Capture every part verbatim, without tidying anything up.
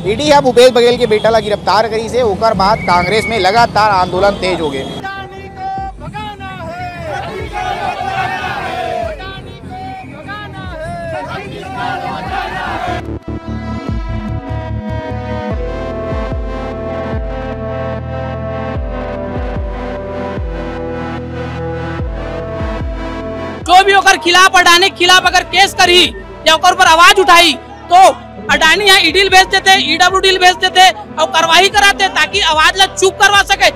ED ह भूपेश बघेल के बेटा ला गिरफ्तार करिस हे, ओकर बाद कांग्रेस में लगातार आंदोलन तेज हो गे। जो भी ओकर खिलाफ, अडानी के खिलाफ अगर केस करही या ओकर ऊपर आवाज उठाही, तो अडानी ह ईडी ल भेज देथे, ईडब्ल्यूडी ल भेज देथे अउ कार्रवाई कराथे, ताकि आवाज ला चुप करवा सके।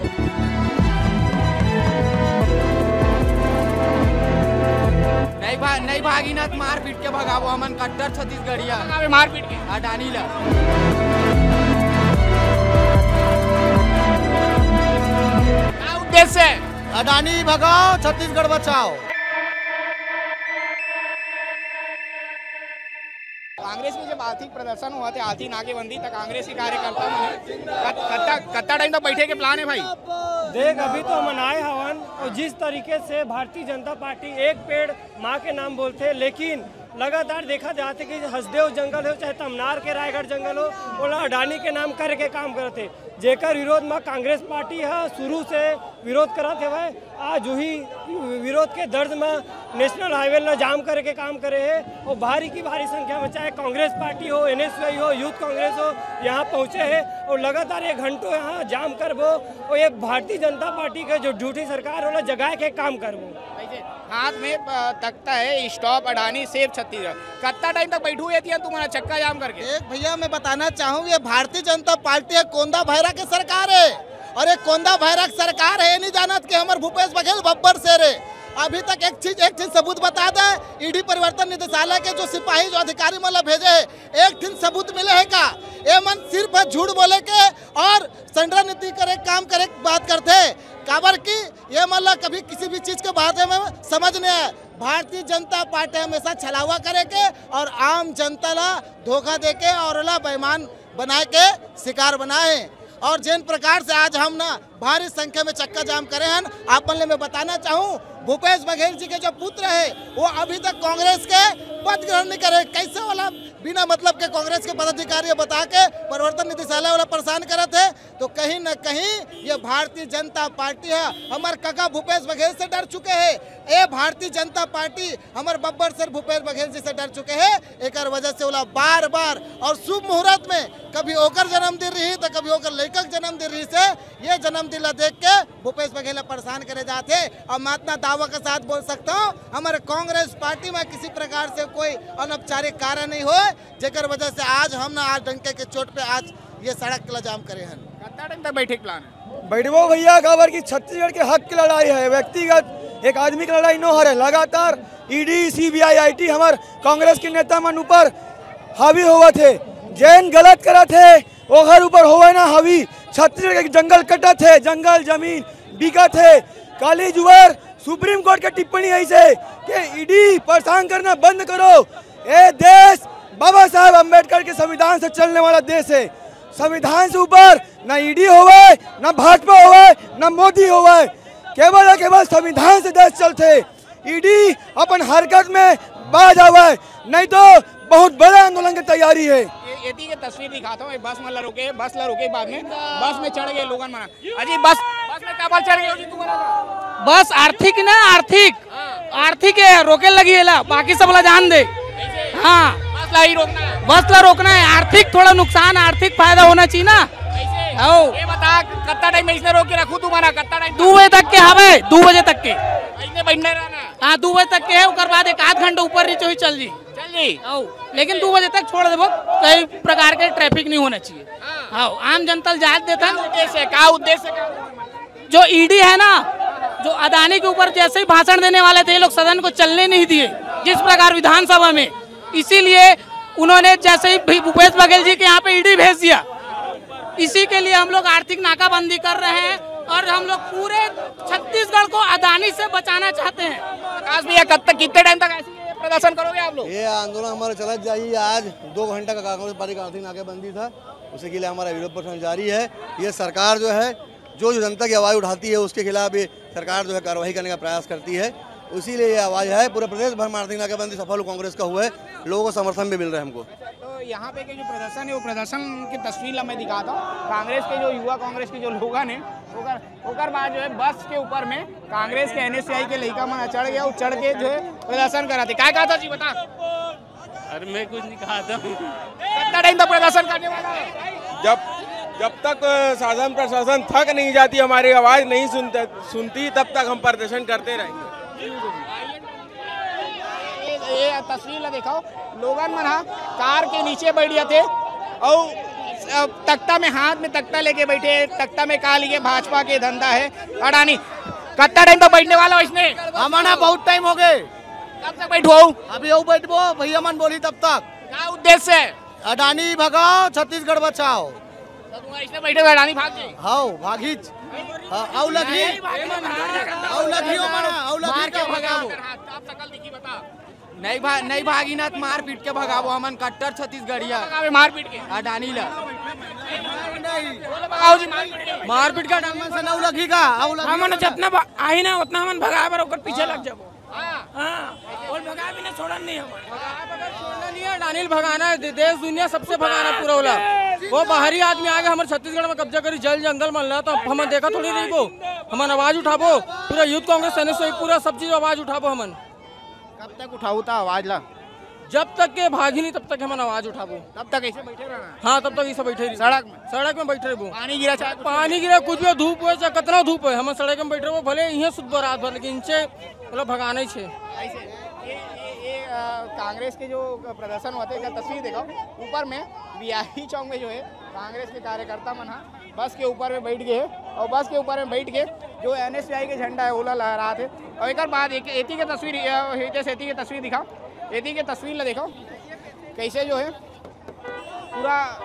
नहीं भा-, नहीं भागी ना, तो मार पीट के भगाबो हमन, कट्टर छत्तीसगढ़िया। भगावे मार पीट के। अडानी ला। का उद्देश्य है? अडानी भगाओ, छत्तीसगढ़ बचाओ। कांग्रेस में जब आर्थिक प्रदर्शन हुआ थे, आर्थिक नाकेबंदी, तक कांग्रेस के कार्यकर्ता मन कत-, कत्ता, कत्ता टाइम तक बैठे के प्लान है भाई? देख, अभी तो हमन आए हवन, और जिस तरीके से भारतीय जनता पार्टी एक पेड़ माँ के नाम बोलथे, लेकिन लगातार देखा जाथे कि हसदेव जंगल हो, चाहे तमनार के रायगढ़ जंगल हो, ओला अडानी के नाम करके काम करथे, जेकर विरोध में कांग्रेस पार्टी ह शुरू से विरोध करत हवय। आज उही विरोध के दर्द में नेशनल हाईवे ला जाम करे के काम करे हे, और भारी की भारी संख्या में चाहे कांग्रेस पार्टी हो, एनएसयूआई हो, यूथ कांग्रेस हो, यहाँ पहुँचे हे और लगातार एक घंटों यहाँ जाम करबो, और ये भारतीय जनता पार्टी के जो झूठी सरकार ओला जगाए के काम करबो। हाथ में, अ, तख्ता है, स्टॉप अडानी सेव छत्तीसगढ़। कत्ता टाइम तक बैठू ये तिया तुम्हारा चक्का जाम करके? देख भैया, मैं बताना चाहूँ, ये भारतीय जनता पार्टी है, कोंदा भैरा के सरकार है, और ये कोंदा भैरा की सरकार है, ये नहीं जानत कि हमर भूपेश बघेल बब्बर शेर है। अभी तक एक चीज, एक चीज सबूत बता दे, ईडी परिवर्तन निदेशालय के जो सिपाही, जो अधिकारी मन ला भेजे है, एक ठिन सबूत मिले है का? ये मन सिर्फ झूठ बोले के और संडरा नीति करे, काम करे के बात करथे, काबर कि ये मन ला कभी किसी भी चीज के बारे में समझ नहीं आए। भारतीय जनता पार्टी हमेशा छलावा करे के और आम जनता ला धोखा दे के और ओला बेईमान बनाए के शिकार बनाए हे। और जिन प्रकार से आज हम ना भारी संख्या में चक्का जाम करे हन, आप मन ले मैं बताना चाहूँ, भूपेश बघेल जी के जो पुत्र है, वो अभी तक कांग्रेस के पद ग्रहण नहीं करे। कैसे वाला बिना मतलब के कांग्रेस के पदाधिकारी बता के परिवर्तन निदेशालय वाला परेशान करत है, तो कहीं न कहीं ये भारतीय जनता पार्टी है, हमर कका भूपेश बघेल से डर चुके हैं। ये भारतीय जनता पार्टी हमर बब्बर सर भूपेश बघेल जी से डर चुके हैं। एकर वजह से ओला बार बार और शुभ मुहूर्त में कभी ओकर जन्मदिन रही तो कभी ओकर लइका के जन्मदिन रही से ये जन्मदिन ला देख के भूपेश बघेल ला परेशान करे जाते। और मैं इतना दावा के साथ बोल सकता हूँ, हमारे कांग्रेस पार्टी में किसी प्रकार से कोई अनौपचारिक कार्य नहीं हो, जेकर वजह से आज हम ना आज डंके के चोट पे आज ये सड़क ला जाम करे हन। कत्ता टाइम तक बैठे के प्लान है? बैठबो भैया, काबर कि छत्तीसगढ़ के हक की लड़ाई है, व्यक्तिगत एक आदमी की लड़ाई नो हरे। लगातार ईडी, सीबीआई, आईटी हमार कांग्रेस के नेता मन ऊपर हावी होवत हे, जैन गलत करत हे, ओखर ऊपर होवे ना हावी। छत्तीसगढ़ के जंगल कटत हे, जंगल जमीन बिकत हे। काली जुवर सुप्रीम कोर्ट के टिप्पणी ऐसे कि ईडी परेशान करना बंद करो। ये देश बाबा साहब अम्बेडकर के संविधान से चलने वाला देश है। संविधान से ऊपर ना ईडी होवे, ना भाजपा होवे, ना मोदी होवे। केवल और केवल संविधान से देश चलते। ईडी अपन हरकत में बाज आवे, नहीं तो बहुत बड़े आंदोलन की तैयारी है। ये एती के तस्वीर दिखाता हूँ, एक बस मन ला रोके, बस ला रोके बाद में बस में चढ़ गए लोगन मन। अजी बस, बस में काबर चढ़ गए हो जी तुम्हारा? बस आर्थिक ना, आर्थिक, आर्थिक है, रोके लगी एला, बाकी सब ला जान दे। हाँ, बस ला ही रोकना है। बस ला रोकना है, आर्थिक थोड़ा नुकसान, आर्थिक फायदा होना चाहिए ना। आओ। ये बता, कत्ता टाइम में इसने रोक के रखू तुम्हारा, कत्ता टाइम? दो बजे तक के हवे, दो बजे तक के। इसने बैठने रहना। हाँ, दो बजे तक के है, ओकर बाद एक आध घंटा ऊपर नीचे हुई चल जी। चल जी। आओ, लेकिन दो बजे तक छोड़ देबो, कई प्रकार के ट्रैफिक नहीं होना चाहिए। हाँ। हाँ, आम जनता ल जात देता। का उद्देश्य है? का उद्देश्य है? जो ईडी है ना, जो अदानी के ऊपर जैसे ही भाषण देने वाले थे, ये लोग सदन को चलने नहीं दिए, जिस प्रकार विधानसभा में, इसीलिए उन्होंने जैसे ही भी भूपेश बघेल जी के यहाँ पे ईडी भेज दिया। इसी के लिए हम लोग आर्थिक नाकाबंदी कर रहे हैं और हम लोग पूरे छत्तीसगढ़ को अदानी से बचाना चाहते हैं। आकाश भैया, कब तक, कितने टाइम तक ऐसे ही प्रदर्शन करोगे आप लोग? ये आंदोलन हमारा चलत जाही। आज दो घंटा का कांग्रेस पार्टी का आर्थिक नाकाबंदी था, उसी के लिए हमारा विरोध प्रदर्शन जारी है। ये सरकार जो है, जो जो जनता की आवाज़ उठाती है, उसके खिलाफ ये सरकार जो है कार्रवाई करने का प्रयास करती है। इसीलिए ये आवाज़ है। पूरे प्रदेश भर में आर्थिक नाकाबंदी सफल कांग्रेस का हुआ है, लोगों को समर्थन भी मिल रहा है हमको। तो यहाँ पे के जो प्रदर्शन है, वो प्रदर्शन की तस्वीर ला मैं दिखाता हूँ। कांग्रेस के जो युवा कांग्रेस के जो लोगन है, ओकर ओकर बाद जो है बस के ऊपर में कांग्रेस के एनएसयूआई के लइका मन चढ़ गया, वो चढ़ के जो है प्रदर्शन कराते। क्या कहा था जी, बता। अरे, मैं कुछ नहीं कहा था। कितना टाइम तक प्रदर्शन करने वाला है? जब जब तक शासन प्रशासन थक नहीं जाती, हमारी आवाज नहीं सुनते सुनती, तब तक हम प्रदर्शन करते रहेंगे। ये, ये तस्वीर ला देखो, लोगन मन हा कार के नीचे बैठ जाते और तख्ता में, हाथ में तख्ता लेके बैठे। तख्ता में का लिए? भाजपा के धंधा है। अडानी, कितना टाइम तक बैठने वाला हो इसने? हमारा बहुत टाइम हो गए। कब तक बैठो? अभी यू बैठबो, भैया मन बोली तब तक। क्या उद्देश्य है? अडानी भगाओ, छत्तीसगढ़ बचाओ। तो तुम ऐसे बैठे हो, अडानी भाग जाए? हाउ भागीच। हाँ, आउ लगी। आउ लगी ओ मना, आउ लगी का भगाओ। आप शकल दिखी बता। नहीं भा, नहीं भागी ना तो मार पीट के भगाबो हमन, कट्टर छत्तीसगढ़िया। भगावे मार पीट के। अडानी ला। भगाओ जी, मार पीट के। मार पीट के अडानी मन से नौ लगी का, आउ लगी। हमन जितना बा- आही ना उतना हमन भगाए बर ओकर पीछे लग जाबो। हाँ, और भगाए बिना छोड़न नहीं हमन। छोड़ना नहीं है, अडानी ल भगाना है। दे- देश दुनिया सबसे भगाना पूरा होला। वो बाहरी आदमी आगे हमारे छत्तीसगढ़ में कब्जा करी, जल जंगल मन ला, तो हमन देखा थोड़ी रहिबो। हमन आवाज उठाबो, पूरा यूथ कांग्रेस एनएसयूआई पूरा सब चीज आवाज उठाबो हमन। कब तक उठाऊ था आवाज ला? जब तक के भागी नहीं तब तक हमन आवाज उठाबो। तब तक ऐसे बैठे रहना है? हाँ, तब तक ऐसे बैठे रही। सड़क में? सड़क में बैठे रहबो। पानी गिरा चाहे कुछ? पानी गिरा, कुछ भी हो, धूप हो, चाहे कितना धूप हो, हमन सड़क में बैठे रहबो, भले इहे सुत रात भर, लेकिन इनसे मतलब भगाना ही छे। ऐसे ये, ये, ये, अ, कांग्रेस के जो प्रदर्शन होते हैं, तस्वीर देखो, ऊपर में वीआईपी चौक में जो है कांग्रेस के कार्यकर्ता मन हा बस के ऊपर में बैठ गए हैं और बस के ऊपर में बैठ के जो एनएसयूआई के झंडा है ओला लहरात है। और एक बाद एक एती के तस्वीर, अ, जैसे एती के तस्वीर दिखा, एती के तस्वीर ला देखो कैसे जो है पूरा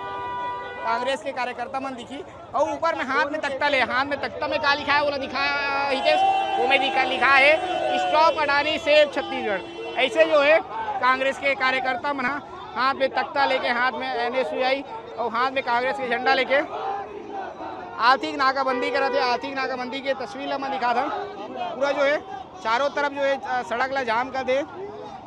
कांग्रेस के कार्यकर्ता मन दिखी और ऊपर में हाथ में तख्ता ले, हाथ में तख्ता में का लिखा है, वो दिखा हितेश, वो में दिखा, लिखा है "स्टॉप अडानी, सेव छत्तीसगढ़।" ऐसे जो है कांग्रेस के कार्यकर्ता मन हा हाथ में तख्ता लेके, हाथ में एनएसयूआई और हाथ में कांग्रेस के झंडा लेके आर्थिक नाकाबंदी करत है। आर्थिक नाकाबंदी के तस्वीर ला मैं दिखा था, पूरा जो है चारों तरफ जो है, अ, सड़क ला जाम कर दे।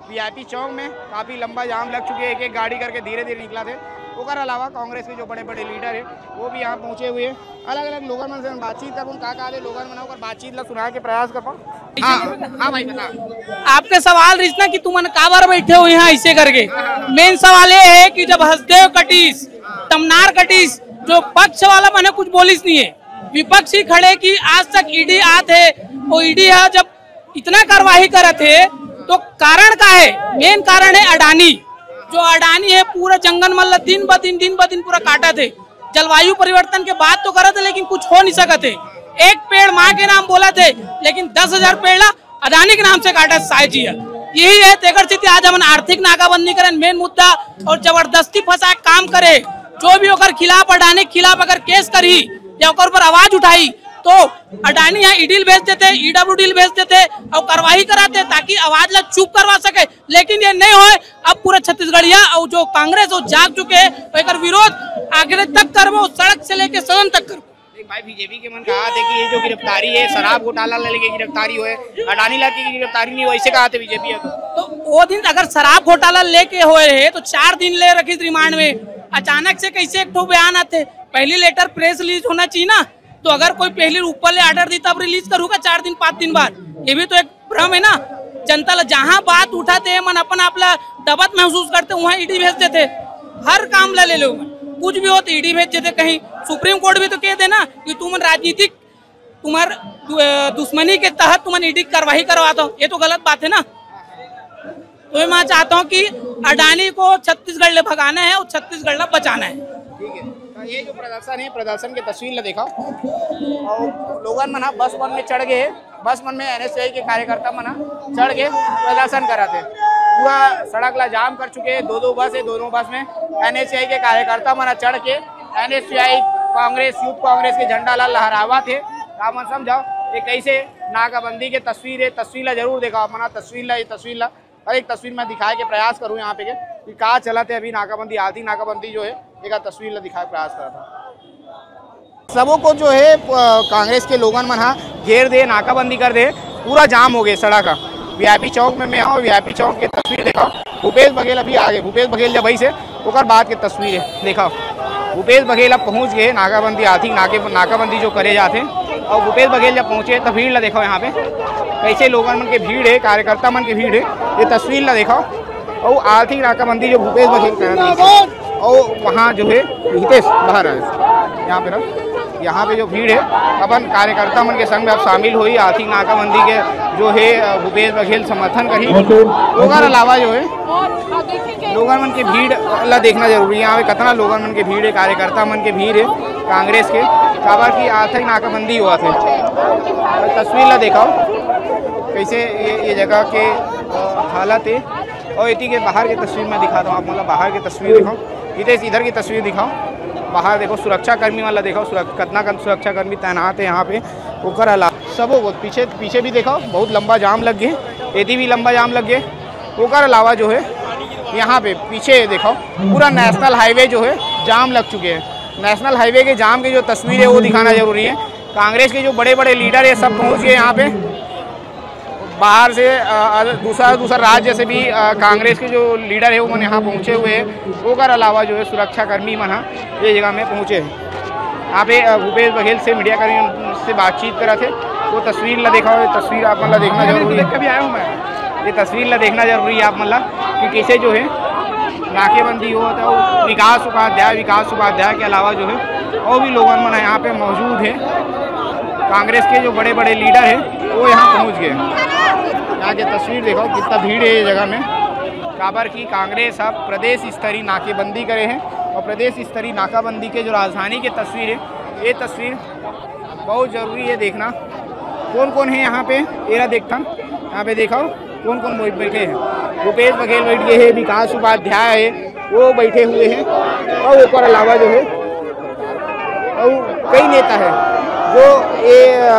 वीआईपी चौक में काफी लंबा जाम लग चुके हैं, एक एक गाड़ी करके धीरे धीरे निकला थे। ओकर अलावा कांग्रेस के जो बड़े बड़े लीडर है वो भी यहाँ पहुँचे हुए हैं। अलग अलग लोगन मन से बातचीत कर, का का दे लोगन मन ओकर बातचीत ला सुना के प्रयास कर पाऊँ। हाँ, हाँ भाई, बता। आपके सवाल रहिस ना कि तुमन काबर बैठे हो यहाँ ऐसे करके। मेन सवाल ये है कि जब हसदेव कटिस, तमनार कटिस, जो पक्ष वाला मने कुछ बोलिस नहीं है, विपक्ष ही खड़े कि आज तक ईडी आत है, वो ईडी है जब इतना कार्रवाई करत है तो कारण का है? मेन कारण है अडानी। जो अडानी है पूरा जंगल मन ला दिन ब दिन, दिन ब दिन पूरा काटत है। जलवायु परिवर्तन के बात तो करत है लेकिन कुछ हो नहीं सकत है। एक पेड़ माँ के नाम बोलत है लेकिन दस हजार पेड़ ला अडानी के नाम से काटत साय जिया। यही है तेकर सेती आज हमन आर्थिक नाकाबंदी करन, मेन मुद्दा, और जबरदस्ती फंसा के काम करे। जो भी ओकर खिलाफ, अडानी के खिलाफ अगर केस करही या ओकर ऊपर आवाज उठाई तो अडानी यहाँ ईडी ल भेज देते, ईडब्ल्यूडी ल भेज देते और कार्रवाई कराते ताकि आवाज ला चुप करवा सके। लेकिन ये नहीं होए। अब पूरा छत्तीसगढ़िया और जो कांग्रेस वो जाग चुके हैं, तो एकर विरोध आगे तक करबो, सड़क से लेके सदन तक करबो। देख भाई, बीजेपी के मन कहा थे कि ये जो गिरफ्तारी है शराब घोटाला लेके गिरफ्तारी होए, अडानी ला की गिरफ्तारी नहीं हुआ, ऐसे कहा थे बीजेपी। अब तो वो दिन अगर शराब घोटाला लेके होए रहे तो चार दिन ले रखिस रिमांड में, अचानक से कैसे एक ठो बयान आते? पहली लेटर प्रेस रिलीज होना चाहिए ना। तो अगर कोई पहले ऊपर ले ऑर्डर दी तब रिलीज करूँगा चार दिन पाँच दिन बाद, ये भी तो एक भ्रम है ना। जनता ला जहाँ बात उठाते हैं, मन अपन आप ला दबत महसूस करते, वहाँ ईडी भेज देते। हर काम ला ले लो, कुछ भी हो तो ईडी भेज देते। कहीं सुप्रीम कोर्ट भी तो कह देना कि तुम राजनीतिक, तुम्हार दु-, अ, दुश्मनी के तहत तुमन ईडी कार्रवाई करवा दो, ये तो गलत बात है ना। तो मैं चाहता हूँ कि अडानी को छत्तीसगढ़ ले भगाना है और छत्तीसगढ़ ला बचाना है। ठीक है, तो ये जो प्रदर्शन है, प्रदर्शन के तस्वीर ला देखा और लोगन मन हा बस मन में चढ़ गए, बस मन में एनएसयूआई के कार्यकर्ता मन हा चढ़ के प्रदर्शन करा थे। पूरा सड़क ला जाम कर चुके हैं। दो दो बस है, दोनों बस में एनएसयूआई के कार्यकर्ता मन हा चढ़ के एनएसयूआई कांग्रेस, यूथ कांग्रेस के झंडा ला लहरावा थे। का मन समझाओ, ये कैसे नाकाबंदी के तस्वीर है? तस्वीर ला जरूर देखा, मना तस्वीर ला, ये तस्वीर ला, हर एक तस्वीर मैं दिखाए के प्रयास करूँ यहाँ पे के कि का चलत है अभी नाकाबंदी, आधी नाकाबंदी जो है, एक तस्वीर ला दिखाए के प्रयास करा था। सबों को जो है, अ, कांग्रेस के लोगन मन हा घेर दे, नाकाबंदी कर दे, पूरा जाम हो गए सड़क का। वीआईपी चौक में मैं हूँ, वीआईपी चौक के तस्वीर देखा, भूपेश बघेल अभी आगे, भूपेश बघेल जब वही से ओकर बाद के तस्वीर हे, देखा, भूपेश बघेल अब पहुंच गए नाकाबंदी, आर्थिक नाके, नाकाबंदी जो करे जाते। और भूपेश बघेल जब पहुंचे तो भीड़ ला देखो यहाँ पे, कैसे लोगन मन के भीड़ है, कार्यकर्ता मन के भीड़ है। ये तस्वीर ला देखो, और आर्थिक नाकाबंदी जो भूपेश बघेल कर रहे हैं, और वहाँ जो है हितेश बाहर आए, यहाँ पे ना, यहाँ पे जो भीड़ है, अपन कार्यकर्ता मन के संग में अब शामिल हुई। आर्थिक नाकाबंदी के जो है, अ, भूपेश बघेल समर्थन करी। ओकर अलावा जो है, लोगन मन के भीड़ ला देखना जरूरी है। यहाँ पे कितना लोगन मन के भीड़ है, कार्यकर्ता मन के भीड़ है कांग्रेस के, काबर की आर्थिक नाकाबंदी हुआ थे। तस्वीर ला देखो, कैसे ये, ये जगह के, अ, हालत है। और इति के बाहर की तस्वीर मैं दिखाता हूँ आप, मतलब बाहर की तस्वीर दिखाओ, इधर, इधर की तस्वीर दिखाओ। बाहर देखो, सुरक्षा कर्मी वाला देखो, सुरक-, कितना कन सुरक्षा कर्मी तैनात है यहाँ पे। ओकर अलावा सबो को पीछे, पीछे भी देखो, बहुत लंबा जाम लग गए, एदी भी लंबा जाम लग गए। ओकर अलावा जो है यहाँ पे पीछे देखो, पूरा नेशनल हाईवे जो है जाम लग चुके हैं। नेशनल हाईवे के जाम की जो तस्वीर है वो दिखाना जरूरी है। कांग्रेस के जो बड़े बड़े लीडर है सब पहुँच गए यहाँ पे। बाहर से, अ, अ, दूसरा, दूसरा राज्य से भी, अ, कांग्रेस के जो लीडर है वो मन यहाँ पहुँचे हुए हैं। ओकर अलावा जो है सुरक्षा कर्मी मन ह ये जगह में पहुँचे हैं। यहाँ पे, अ, भूपेश बघेल से मीडिया कर्मी से बातचीत करा थे, वो तस्वीर ला देखा, ये तस्वीर आप मन ला देखना जरूरी है। कभी आया हूँ मैं। ये तस्वीर ला देखना जरूरी है आप मन ला कि कैसे जो है नाकेबंदी हो, तो विकास उपाध्याय, विकास उपाध्याय के अलावा जो है और भी लोगन मन यहाँ पे मौजूद है। कांग्रेस के जो बड़े बड़े लीडर है वो यहाँ पहुँच गए। यहाँ के तस्वीर देखो, कितना भीड़ है ये जगह में। काबर की कांग्रेस अब प्रदेश स्तरीय नाकेबंदी करे है और प्रदेश स्तरीय नाकाबंदी के जो राजधानी के तस्वीर है, ये तस्वीर बहुत जरूरी है देखना। कौन कौन है यहाँ पे, एरा देखथन। यहाँ पे देखो कौन कौन बैठ-, बैठे हैं। भूपेश बघेल बैठ गए हैं, विकास उपाध्याय है, वो बैठे हुए हैं, और ओकर अलावा जो है और कई नेता है जो ये, अ,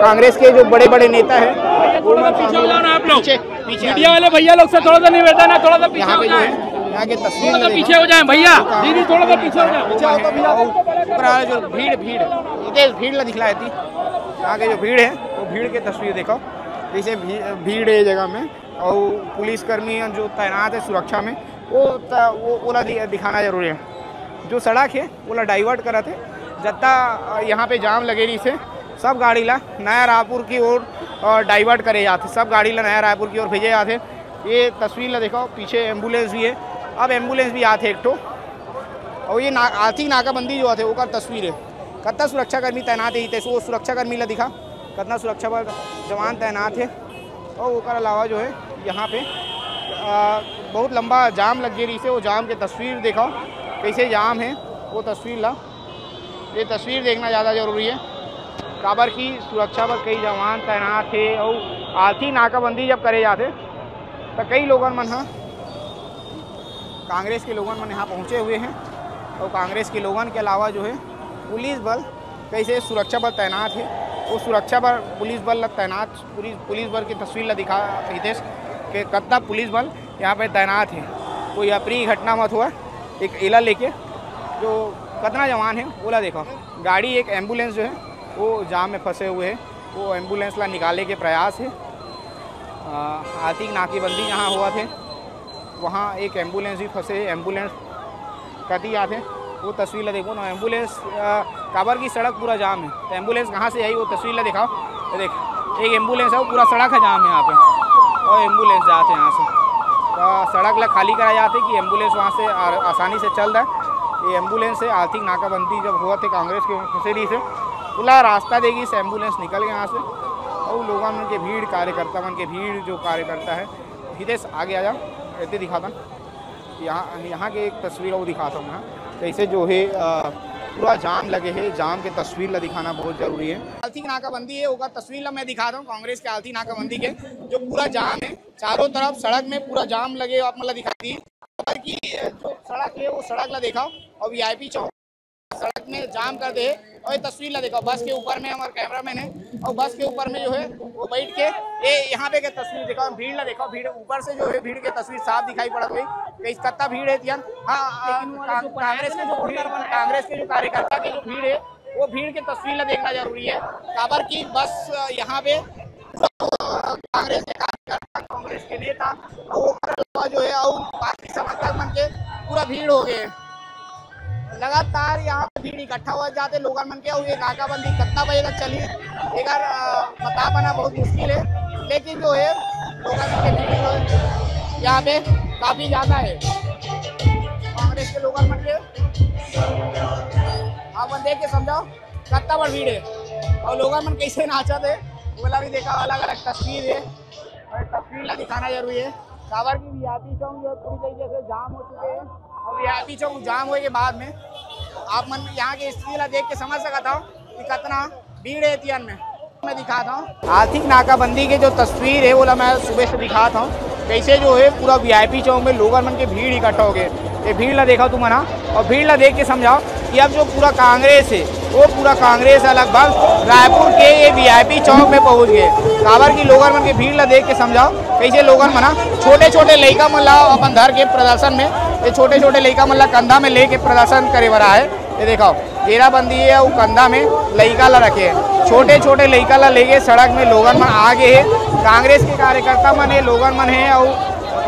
कांग्रेस के जो बड़े बड़े नेता है वो मन पीछे हो जाओ ना आप लोग। पीछे, पीछे आ मीडिया जाओ। वाले भैया लोग से थोड़ा सा निवेदन है, थोड़ा सा पीछे यहाँ हो पे जो जाए। है, यहाँ के तस्वीर थोड़ा सा में पीछे देखो। हो जाए भैया, दीदी थोड़ा सा पीछे हो जाओ। पीछे आओ तो भैया। ओकरा जो भीड़, भीड़, इधर भीड़ ला दिखला देती। यहाँ के जो भीड़ है वो भीड़ के तस्वीर देखो, जैसे भी-, भीड़ है ये जगह में और पुलिसकर्मी जो तैनात है सुरक्षा में, वो त-, वो ओला दि-, दिखाना जरूरी है। जो सड़क है ओला डाइवर्ट करत है, जत्ता, अ, यहाँ पे जाम लगे रही से सब गाड़ी ला नया रायपुर की ओर, अ, डाइवर्ट करे जाते, सब गाड़ी ला नया रायपुर की ओर भेजे जाते। ये तस्वीर ला देखो, पीछे एम्बुलेंस भी है, अब एम्बुलेंस भी आते एक ठो। और ये ना, आर्थिक नाकाबंदी जो आते ओकर तस्वीर है, कत्ता सुरक्षाकर्मी तैनात है, इते सो सुरक्षाकर्मी ला दिखा, कितना सुरक्षा बल जवान तैनात है। और ओकर अलावा जो है यहाँ पे, आ, बहुत लंबा जाम लग गई रही से, वो जाम के तस्वीर देखो कैसे जाम है, वो तस्वीर ला, ये तस्वीर देखना ज़्यादा जरूरी है। काबर की सुरक्षा पर कई जवान तैनात है और आर्थिक नाकाबंदी जब करे जाते तो कई लोगन मन ह, कांग्रेस के लोगन मन यहाँ पहुँचे हुए हैं और कांग्रेस के लोगन के अलावा जो है पुलिस बल कैसे सुरक्षा बल तैनात है, वो सुरक्षा बल, पुलिस बल ला तैनात, पुलिस, पुलिस बल की तस्वीर ला दिखा हितेश के कत्ता पुलिस बल यहाँ पे तैनात है। कोई अप्रिय घटना मत हुआ, एक एला लेके जो कतना जवान है ओला देखो। गाड़ी एक एम्बुलेंस जो है वो जाम में फंसे हुए है, वो एम्बुलेंस ला निकाले के प्रयास है। अ, आर्थिक नाकेबंदी जहाँ हुआ थे वहाँ एक एम्बुलेंस भी फंसे है, एम्बुलेंस कती आथे, वो तस्वीर ला देखो ना, एम्बुलेंस, अ, काबर की सड़क पूरा जाम है, तो एम्बुलेंस कहाँ से आई, वो तस्वीर ला दिखाओ। ये देख, एक एम्बुलेंस है, वो पूरा सड़क है जाम है यहाँ पे, और एम्बुलेंस जाते यहाँ से, तो सड़क ला खाली करा जाते कि एम्बुलेंस वहाँ से आ-, आसानी से चल जाए। ये एम्बुलेंस है, आर्थिक नाकाबंदी जब हुआ थे कांग्रेस के फंसेरी से, पूरा रास्ता देगी से एम्बुलेंस निकल गया यहाँ से, और लोगों मन के भीड़, कार्यकर्ता मन के भीड़, जो कार्यकर्ता है, हितेश आगे आ जाओ, एती दिखाता। यहाँ, यहाँ के एक तस्वीर और दिखाता हूँ मैं, कैसे जो है, अ, पूरा जाम लगे है, जाम के तस्वीर ला दिखाना बहुत जरूरी है। आर्थिक नाकाबंदी है, ओकर तस्वीर ला मैं दिखाता हूँ, कांग्रेस के आर्थिक नाकाबंदी के, जो पूरा जाम है, चारों तरफ सड़क में पूरा जाम लगे, आप मतलब दिखा दी। और कि जो सड़क है, वो सड़क ला देखा, और वीआईपी चौक सड़क में जाम कर दे। और ये तस्वीर ला देखो, बस के ऊपर में हमारा कैमरामैन है, और बस के ऊपर में जो है वो बैठ के, ये यहाँ पे के तस्वीर देखो, भीड़ ला देखो, भीड़ ऊपर से जो है भीड़ के तस्वीर साफ दिखाई पड़त हुई, कई कत्ता भीड़ है तियन। हाँ, आ, लेकिन वो वाला कां-, जो कांग्रेस के जो भीड़, कांग्रेस के जो कार्यकर्ता के जो भीड़ है, वो भीड़ के तस्वीर ला देखना जरूरी है। काबर की बस, अ, यहाँ पे पूरा, अ, कांग्रेस के कार्यकर्ता, कांग्रेस के नेता, वो जो हे अउ पार्टी समर्थक मन के पूरा भीड़ हो गए। लगातार यहाँ पे भीड़ इकट्ठा हो जाते लोगन मन के, अउ ये नाकाबंदी कितना बजे तक चली, एकर, अ, बता पाना बहुत मुश्किल हे। लेकिन जो हे, लोगन मन के भीड़ जो हे, यहाँ पे काफी ज्यादा हे। कांग्रेस के लोगन मन के आप मन देख के समझाओ, कितना बड़ भीड़ हे अउ लोगन मन कैसे नाचत हे, वो ला भी देखा, अलग-अलग तस्वीर हे। अउ तस्वीर ला दिखाना जरूरी हे, काबर कि वीआईपी चौक जो हे पूरी तरीके से जाम हो चुके हे। अउ वीआईपी चौक जाम होए के बाद में आप मन यहाँ के स्थिति ला देख के समझ सकत हव कि कितना भीड़ हे एतियन में। मैं दिखात हव आर्थिक नाकाबंदी के जो तस्वीर हे, वो ला मैं सुबह से दिखात हव, कैसे जो हे पूरा वीआईपी चौक में लोगन मन के भीड़ इकट्ठा हो गए। ये भीड़ ला देखा तुमन हा, अउ भीड़ ला देख के समझाओ कि अब जो पूरा कांग्रेस हे, वो पूरा कांग्रेस हे लगभग रायपुर के ये वीआईपी चौक में पहुंच गए। काबर की लोगन मन के भीड़ ला देख के समझाओ, कैसे लोगन मन हा छोटे-छोटे लइका मन ला अपन धर के प्रदर्शन में, ये छोटे-छोटे लइका मन ला कंधा में लेके प्रदर्शन करे बर आए। ये देखो, घेराबंदी हे अउ कंधा में लइका ला रखे हे। छोटे-छोटे लइका ला लेके सड़क में लोगन मन आ गए हे। कांग्रेस के कार्यकर्ता मन हे, लोगन मन हे अउ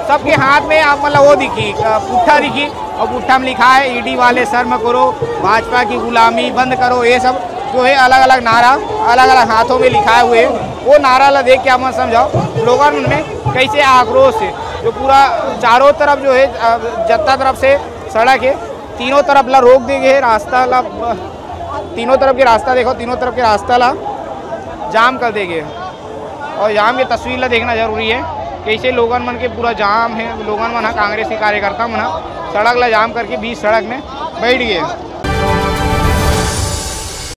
सबके हाथ में आप मन ला वो दिखी, अ, पुट्ठा दिखी अउ पुट्ठा में लिखा हे, "ईडी वाले शर्म करो, भाजपा की गुलामी बंद करो।" ये सब जो हे अलग-अलग नारा, अलग-अलग हाथों में लिखाए हुए हे। वो नारा ला देख के आप मन समझाओ, लोगन मन में कैसे आक्रोश हे। जो पूरा चारों तरफ जो हे, अ, जत्ता तरफ से सड़क हे, तीनों तरफ ला रोक दे गे हे, रास्ता ला, तीनों तरफ के रास्ता देखो, तीनों तरफ के रास्ता ला जाम कर दे गे हे। अउ जाम के तस्वीर ला देखना जरूरी हे, कैसे लोगन मन के पूरा जाम हे, लोगन मन हा, कांग्रेस के कार्यकर्ता मन हा सड़क ला जाम करके बीच सड़क में बैठ गए।